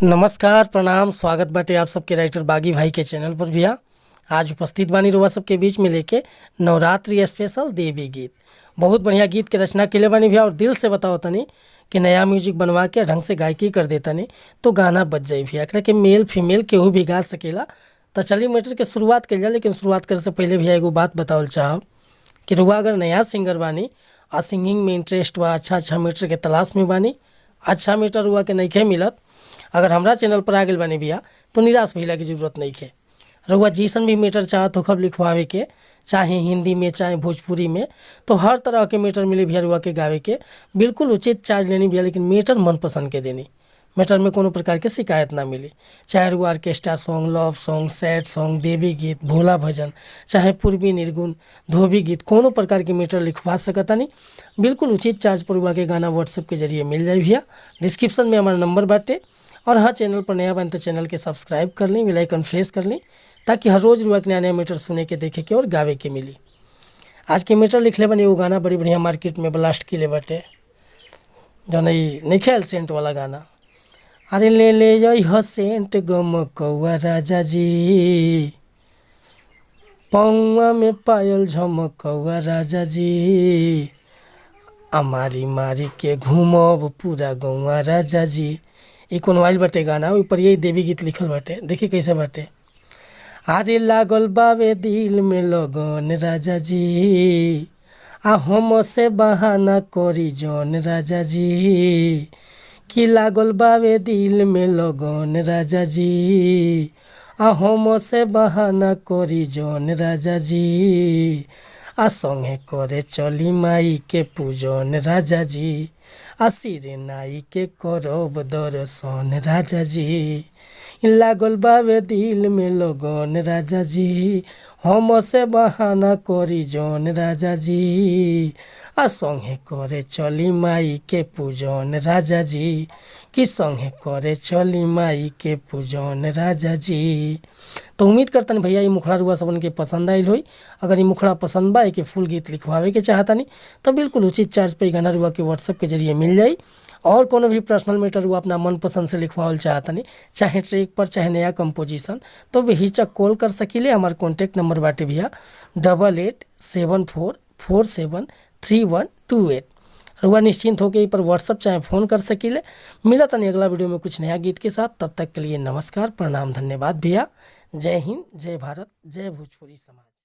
नमस्कार, प्रणाम, स्वागत बाटे आप सबके राइटर बागी भाई के चैनल पर भैया। आज उपस्थित बानी रुआ सबके बीच में लेके नवरात्रि स्पेशल देवी गीत। बहुत बढ़िया गीत के रचना केले बानी भैया और दिल से बताओ तनी कि नया म्यूजिक बनवा के ढंग से गायकी कर देतनी तो गाना बज जाई भैया। एकरा के मेल फीमेल केहू भी गा सकेला। तो चलिए मैटर के शुरुआत कइल जाए, लेकिन शुरुआत करे से पहले भैया एगो बात बतावल चाहब कि रुआ अगर नया सिंगर बानी आ सिंगिंग में इंटरेस्ट बा, अच्छा अच्छा मीटर के तलाश में बानी, अच्छा मीटर रुआ के नइखे मिलत, अगर हमरा चैनल पर आ गइल बानी भैया तो निराश भइला के जरूरत नइखे। रउआ जैसन भी मीटर चाहत होखब लिखवावे के, चाहे हिंदी में चाहे भोजपुरी में, तो हर तरह के मीटर मिली भैया रुआ के गावे के। बिल्कुल उचित चार्ज लेनी भैया, लेकिन मीटर मनपसंद के देनी। मैटर में कोनो प्रकार के शिकायत ना मिली। चाहे रुआ orchestra song, love song, sad song, देवी गीत, भोला भजन, चाहे पूर्वी निर्गुण, धोबी गीत, कोनो प्रकार के मीटर लिखवा सकतानी। बिल्कुल उचित चार्ज पर रुआ के गाना व्हाट्सएप के जरिए मिल जाई भैया। डिस्क्रिप्शन में हमारा नंबर बाटे। और हाँ, चैनल पर नया बन तो चैनल के सब्सक्राइब कर ली, बेल आइकन प्रेस कर ली, ताकि हर रोज़ रुआ के नया नया मीटर सुने के, देखे के और गावे के मिली। आज के मीटर लिखले बनी वो गाना बड़ी बढ़िया मार्केट में ब्लास्ट किले बाटे, जौन ई नइखे आइल सेंट वाला गाना। अरे ले ले अइह सेंट गम कौआ राजा जी, पौआ में पायल झमकौआ राजा जी, आ मारी मारी के घूमब पूरा गौआ राजा जी। ई कोनो आइल बाटे गाना, ओइ पर यही देवी गीत लिखल बाटे। देखी कैसे बाटे। अरे लागल बावे दिल में लगन राजा जी, आ हम से बहाना करी जौन राजा जी, कि लागल बावे दिल में लगन राजा जी, आ हम से बहाना करी जौन राजा जी, आ संगे करे चली माई के पूजन राजा जी, आ सिर नाई के करब दर्शन राजा जी। लागल बावे दिल में लगन राजा जी, हम से बहाना करी जौन राजा जी, आ संगे करे चली माई के पूजन राजा जी, कि संगे करे चली माई के पूजन राजा जी। तो उम्मीद करतनी भैया ई मुखड़ा रुआ सबन के पसंद आइल होई। अगर ई मुखड़ा पसंद बा, एके फुल गीत लिखवावे के चाहतानी तो बिल्कुल उचित चार्ज पे ई गाना रुआ के व्हाट्सएप के जरिए मिल जाई। और कोनो भी पर्सनल मैटर रुआ अपना मनपसंद से लिखवावल चाहतानी, चाहे ट्रैक पर चाहे नया कंपोजिशन, तो बेहिचक कॉल कर सकीले। हमार कॉन्टैक्ट नंबर बाटे भैया 8874473128। रुआ निश्चिंत होकर ई पर व्हाट्सअप चाहे फ़ोन कर सकीले। मिला तनी अगला वीडियो में कुछ नया गीत के साथ, तब तक के लिए नमस्कार, प्रणाम, धन्यवाद भैया। जय हिंद, जय भारत, जय भोजपुरी समाज।